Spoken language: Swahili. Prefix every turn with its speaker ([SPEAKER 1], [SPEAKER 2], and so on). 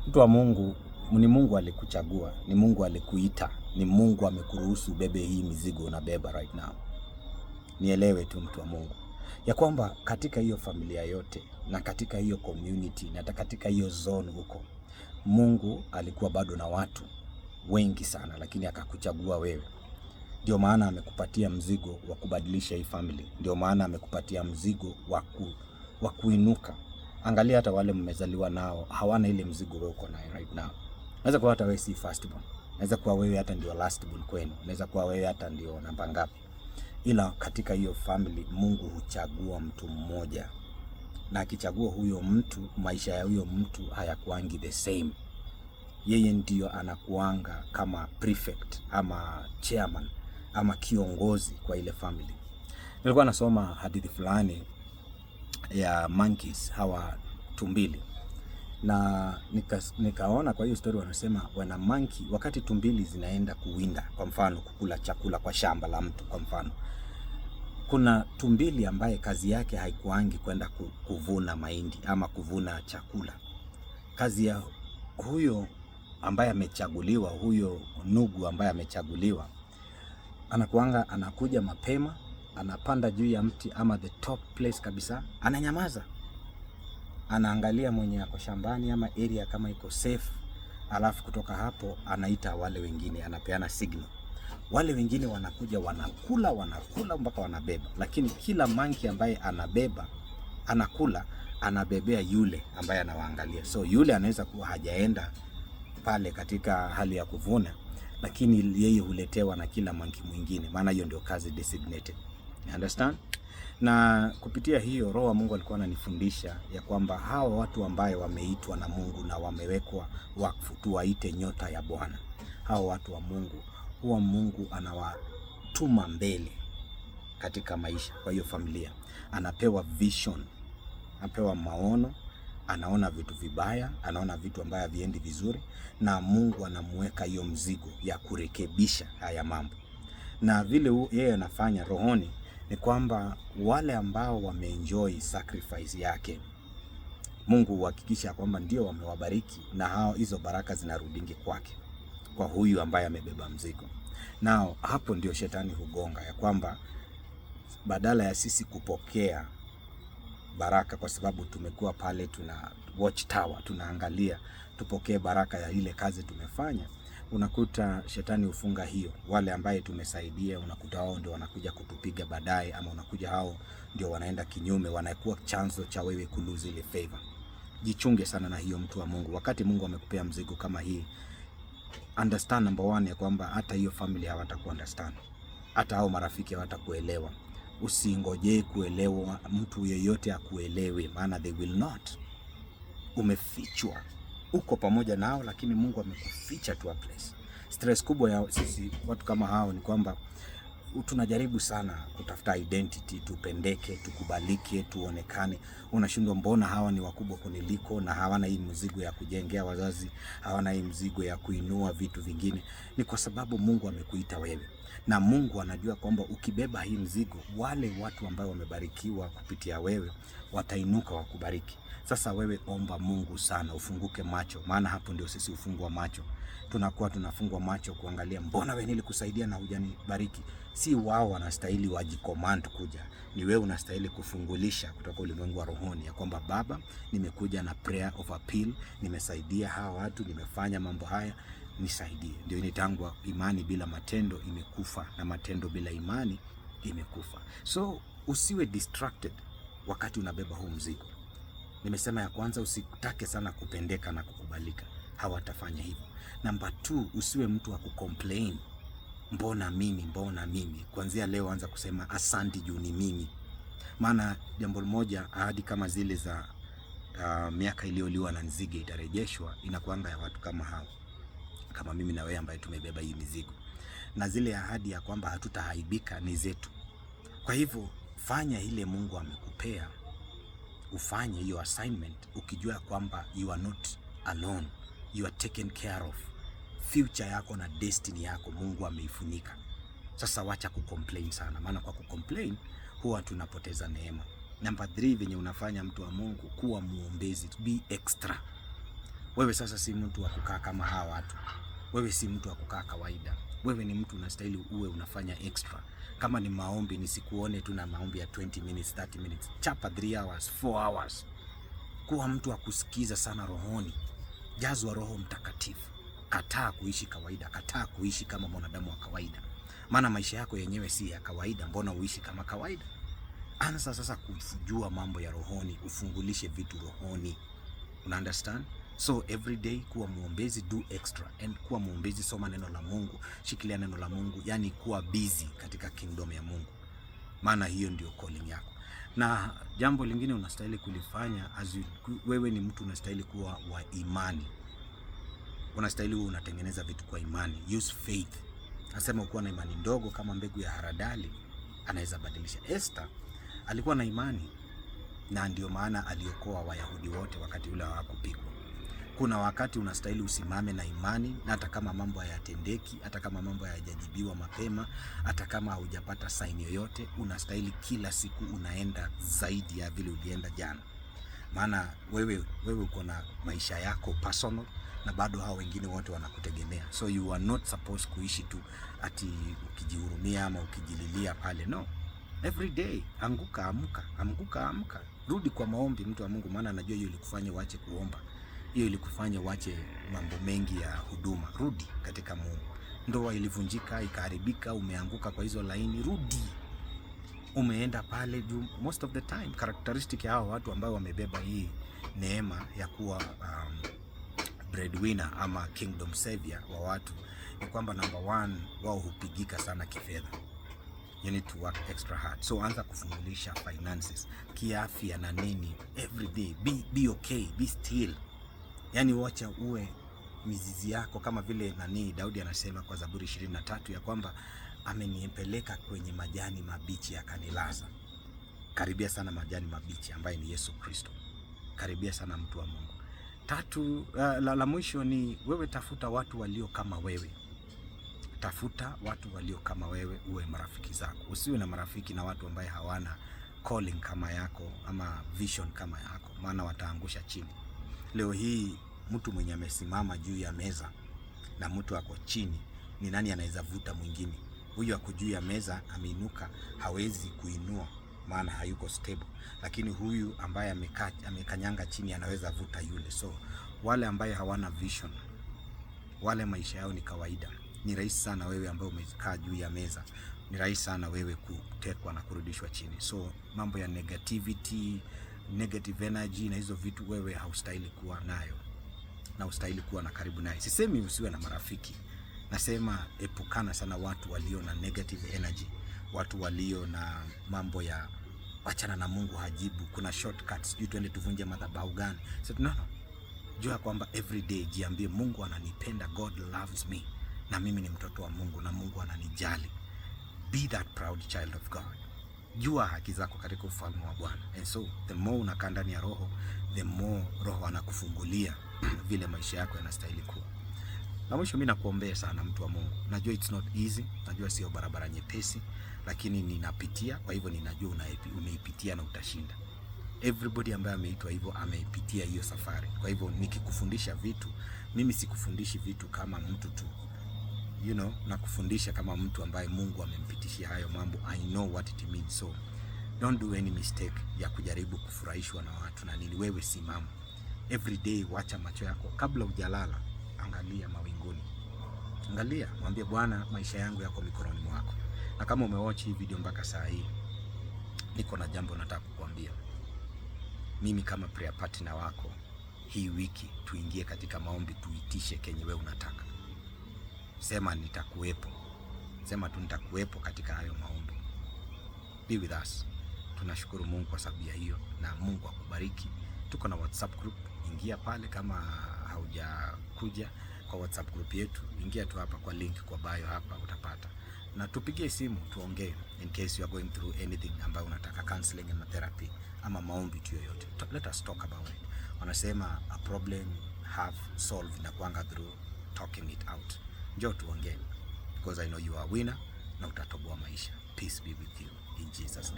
[SPEAKER 1] Mtu wa Mungu, ni Mungu alikuchagua, ni Mungu alikuita, ni Mungu amekuruhusu ubebe hii mizigo unabeba right now. Nielewe tu mtu wa Mungu ya kwamba katika hiyo familia yote na katika hiyo community na hata katika hiyo zone huko, Mungu alikuwa bado na watu wengi sana, lakini akakuchagua wewe. Ndio maana amekupatia mzigo wa kubadilisha hii family, ndio maana amekupatia mzigo wa kuinuka. Angalia hata wale mmezaliwa nao hawana ile mzigo wewe uko nayo right now. Naweza kuwa hata wewe si first born, naweza kuwa wewe hata ndio last born kwenu, naweza kuwa wewe hata ndio namba ngapi, ila katika hiyo family Mungu huchagua mtu mmoja, na akichagua huyo mtu, maisha ya huyo mtu hayakuangi the same. Yeye ndiyo anakuanga kama prefect ama chairman ama kiongozi kwa ile family. Nilikuwa nasoma hadithi fulani ya monkeys, hawa tumbili, na nikaona kwa hiyo story wanasema wana monkey, wakati tumbili zinaenda kuwinda, kwa mfano kukula chakula kwa shamba la mtu, kwa mfano kuna tumbili ambaye kazi yake haikuangi kwenda kuvuna mahindi ama kuvuna chakula. Kazi ya huyo ambaye amechaguliwa, huyo nugu ambaye amechaguliwa, anakuanga anakuja mapema, anapanda juu ya mti ama the top place kabisa, ananyamaza, anaangalia mwenye ako shambani ama area kama iko safe, alafu kutoka hapo anaita wale wengine, anapeana signal. Wale wengine wanakuja, wanakula, wanakula mpaka wanabeba, lakini kila monkey ambaye anabeba, anakula, anabebea yule ambaye anawaangalia. So yule anaweza kuwa hajaenda pale katika hali ya kuvuna, lakini yeye huletewa na kila monkey mwingine, maana hiyo ndio kazi designated. You understand? Na kupitia hiyo Roho wa Mungu alikuwa ananifundisha ya kwamba hawa watu ambaye wameitwa na Mungu na wamewekwa wakfu, tuwaite nyota ya Bwana. Hawa watu wa Mungu huwa Mungu anawatuma mbele katika maisha. Kwa hiyo familia anapewa vision, anapewa maono, anaona vitu vibaya, anaona vitu ambavyo haviendi vizuri, na Mungu anamuweka hiyo mzigo ya kurekebisha haya mambo. Na vile yeye anafanya rohoni ni kwamba wale ambao wameenjoy sacrifice yake, Mungu huhakikisha kwamba ndio wamewabariki, na hao hizo baraka zinarudingi kwake, kwa huyu ambaye amebeba mzigo. Nao hapo ndio shetani hugonga ya kwamba badala ya sisi kupokea baraka kwa sababu tumekuwa pale tuna watch tower, tunaangalia tupokee baraka ya ile kazi tumefanya, unakuta shetani hufunga hiyo. Wale ambaye tumesaidia, unakuta wao ndio wanakuja kutupiga baadaye, ama unakuja hao ndio wanaenda kinyume, wanakuwa chanzo cha wewe kulose ile favor. Jichunge sana na hiyo, mtu wa Mungu. Wakati Mungu amekupea mzigo kama hii, understand number one ya kwamba hata hiyo family hawataku understand, hata hao marafiki hawatakuelewa. Usingojee kuelewa mtu yeyote akuelewe, maana they will not. Umefichwa, uko pamoja nao, lakini Mungu amekuficha to a place. Stress kubwa ya sisi watu kama hao ni kwamba tunajaribu sana kutafuta identity, tupendeke, tukubalike, tuonekane. Unashindwa, mbona hawa ni wakubwa kuniliko na hawana hii mzigo ya kujengea wazazi, hawana hii mzigo ya kuinua vitu vingine? Ni kwa sababu Mungu amekuita wewe, na Mungu anajua kwamba ukibeba hii mzigo, wale watu ambao wamebarikiwa kupitia wewe watainuka wakubariki. Sasa wewe omba Mungu sana, ufunguke macho, maana hapo ndio sisi hufungwa macho. Tunakuwa tunafungwa macho kuangalia, mbona wewe nilikusaidia na hujanibariki? Si wao wanastahili wajicommand kuja, ni wewe unastahili kufungulisha kutoka ulimwengu wa rohoni ya kwamba Baba, nimekuja na prayer of appeal, nimesaidia hawa watu, nimefanya mambo haya, nisaidie. Ndio inaitangwa imani bila matendo imekufa, na matendo bila imani imekufa. So usiwe distracted wakati unabeba huu mzigo. Nimesema ya kwanza, usitake sana kupendeka na kukubalika, hawatafanya hivyo. Namba 2, usiwe mtu wa kucomplain, mbona mimi, mbona mimi. Kuanzia leo anza kusema asante juu ni mimi. Maana jambo moja, ahadi kama zile za miaka iliyoliwa na nzige itarejeshwa, inakuanga ya watu kama hao, kama mimi na wewe ambaye tumebeba hii mizigo, na zile ahadi ya kwamba hatutaaibika ni zetu. Kwa hivyo fanya ile Mungu amekupea, ufanye hiyo assignment ukijua kwamba you are not alone, you are taken care of. Future yako na destiny yako Mungu ameifunika. Sasa wacha kucomplain sana, maana kwa kucomplain huwa tunapoteza neema. Namba 3, venye unafanya mtu wa Mungu, kuwa muombezi, be extra. Wewe sasa si mtu wa kukaa kama hawa watu. Wewe si mtu wa kukaa kawaida. Wewe ni mtu unastahili uwe unafanya extra. Kama ni maombi, nisikuone tu na maombi ya 20 minutes, 30 minutes. Chapa 3 hours, 4 hours. Kuwa mtu wa kusikiza sana rohoni. Jazwa Roho Mtakatifu. Kataa kuishi kawaida, kataa kuishi kama mwanadamu wa kawaida, maana maisha yako yenyewe si ya kawaida. Mbona uishi kama kawaida? Anza sasa kujua mambo ya rohoni, ufungulishe vitu rohoni. Una understand? So every day kuwa mwombezi, do extra and kuwa mwombezi, soma neno la Mungu, shikilia neno la Mungu, yani kuwa busy katika kingdom ya Mungu, maana hiyo ndio calling yako. Na jambo lingine unastahili kulifanya as you, wewe ni mtu unastahili kuwa wa imani, unastahili uwe unatengeneza vitu kwa imani, use faith. Nasema ukiwa na imani ndogo kama mbegu ya haradali, anaweza badilisha. Esther alikuwa na imani na ndio maana aliokoa Wayahudi wote wakati ule hawakupigwa. Kuna wakati unastahili usimame na imani, na hata kama mambo hayatendeki, hata kama mambo hayajajibiwa mapema, hata kama haujapata sign yoyote, unastahili kila siku unaenda zaidi ya vile ulienda jana, maana wewe uko na maisha yako personal na bado hao wengine wote wanakutegemea, so you are not supposed kuishi tu ati ukijihurumia ama ukijililia pale, no. Every day anguka, amka, anguka, amka, rudi kwa maombi, mtu wa Mungu, maana anajua hiyo ilikufanya uache kuomba, hiyo ilikufanya uache mambo mengi ya huduma. Rudi katika Mungu. Ndoa ilivunjika ikaharibika, umeanguka kwa hizo laini, rudi. Umeenda pale juu. Most of the time characteristic ya hao watu ambao wamebeba hii neema ya kuwa breadwinner ama kingdom savior wa watu ni kwamba number one, wao hupigika sana kifedha. You need to work extra hard, so anza kufungulisha finances, kiafya na nini every day. Be okay, be still, yani wacha uwe mizizi yako kama vile nani Daudi anasema kwa Zaburi 23 ya kwamba amenipeleka kwenye majani mabichi akanilaza. Karibia sana majani mabichi ambaye ni Yesu Kristo. Karibia sana mtu wa Mungu. Tatu, la mwisho ni wewe tafuta watu walio kama wewe. Tafuta watu walio kama wewe uwe marafiki zako. Usiwe na marafiki na watu ambaye hawana calling kama yako ama vision kama yako, maana wataangusha chini. Leo hii mtu mwenye amesimama juu ya meza na mtu ako chini, ni nani anaweza vuta mwingine? Huyu ako juu ya meza ameinuka, hawezi kuinua maana hayuko stable, lakini huyu ambaye amekanyanga chini anaweza vuta yule. So wale ambaye hawana vision, wale maisha yao ni kawaida, ni rahisi sana wewe ambaye umekaa juu ya meza, ni rahisi sana wewe kutekwa na kurudishwa chini. So mambo ya negativity, negative energy na hizo vitu wewe haustahili kuwa nayo na ustahili kuwa na karibu naye. Sisemi usiwe na marafiki, nasema epukana sana watu walio na negative energy, watu walio na mambo ya wachana na Mungu hajibu, kuna shortcuts, sijui tuende tuvunje madhabahu gani. So, no, no. Jua kwamba every day jiambie, Mungu ananipenda, God loves me, na mimi ni mtoto wa Mungu na Mungu ananijali. Be that proud child of God. Jua haki zako katika ufalme wa Bwana. And so the more unakaa ndani ya Roho, the more Roho anakufungulia vile maisha yako yanastahili kuwa. Na mwisho mimi nakuombea sana mtu wa Mungu. Najua it's not easy, najua sio barabara nyepesi, lakini ninapitia, kwa hivyo ninajua umeipitia na utashinda. Everybody ambaye ameitwa hivyo ameipitia hiyo safari. Kwa hivyo nikikufundisha vitu, mimi sikufundishi vitu kama mtu tu. Nakufundisha kama mtu ambaye Mungu amempitishia hayo mambo. I know what it means. So don't do any mistake ya kujaribu kufurahishwa na watu na nini. Wewe simama. Every day wacha macho yako kabla hujalala, angalia mawinguni. Angalia, mwambie Bwana, maisha yangu yako mikononi mwako. Na kama umewatch hii video mpaka saa hii, niko na jambo nataka kukuambia. Mimi kama prayer partner wako, hii wiki tuingie katika maombi, tuitishe kenye wewe unataka. Sema nitakuwepo. Sema tu nitakuwepo katika hayo maombi. Be with us. Tunashukuru Mungu kwa sababu ya hiyo, na Mungu akubariki. Tuko na WhatsApp group, ingia pale kama haujakuja kwa WhatsApp group yetu, ingia tu hapa kwa link kwa bio hapa utapata, na tupigie simu tuongee, in case you are going through anything ambayo unataka counseling ama therapy ama maombi tu yoyote. Let us talk about it. Wanasema a problem half solved inakuanga through talking it out. Njoo tuongee, because I know you are a winner na utatoboa maisha. Peace be with you in Jesus name.